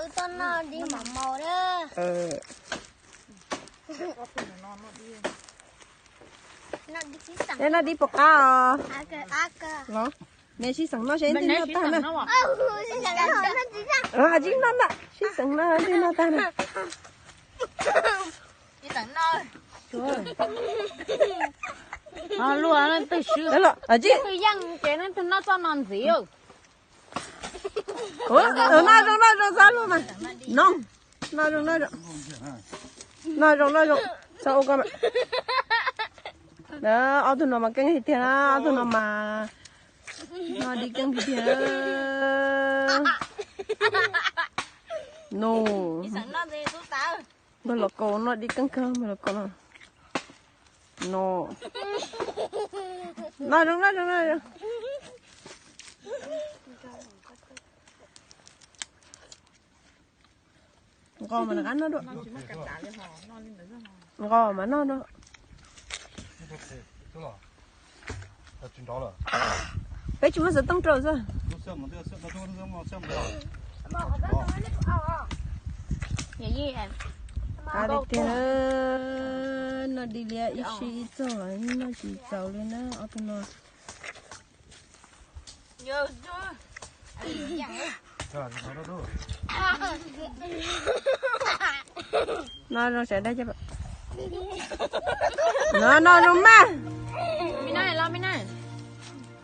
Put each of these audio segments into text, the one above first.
Toj noj dib mam maus na. Neb noj dib puas qab os? Los, neb sib xeem noj seb leej twg noj tag na. Sib noj ntag, sib xeem noj leej twg noj tag na. Luag leej twg swb, leej twg yeej ces leej twg noj txoj no ntxiv. Noj zoo noj zoo txhob luag mas. Noj, noj zoo noj zoo. Noj zoo noj zoo, txhob ua koj mas. Ob tug no mas keej tiag tiag na, ob tug no mas noj dib keej tiag tiag. No, npawg Los Kaus noj dib keej kawg, npawg Los Kaus no. No, noj zoo noj zoo noj zoo. Nqos mas noj dua. Nqos mas noj dua. Peb tsis muaj xov tooj rau xwb. Tiag, noj dib liab ib sij ib txog los noj tsis txaus li na ob tug no. No zoo sawv dag. No, no zoo mas.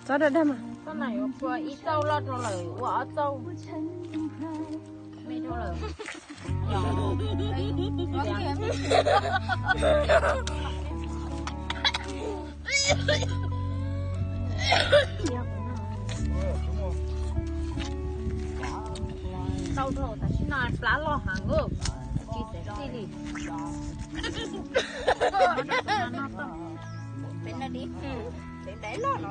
Txhob dag dag mas. Tau dhau tam sim no plab loj heev, tsis xav tij li. Peb noj dib, peb dib loj no.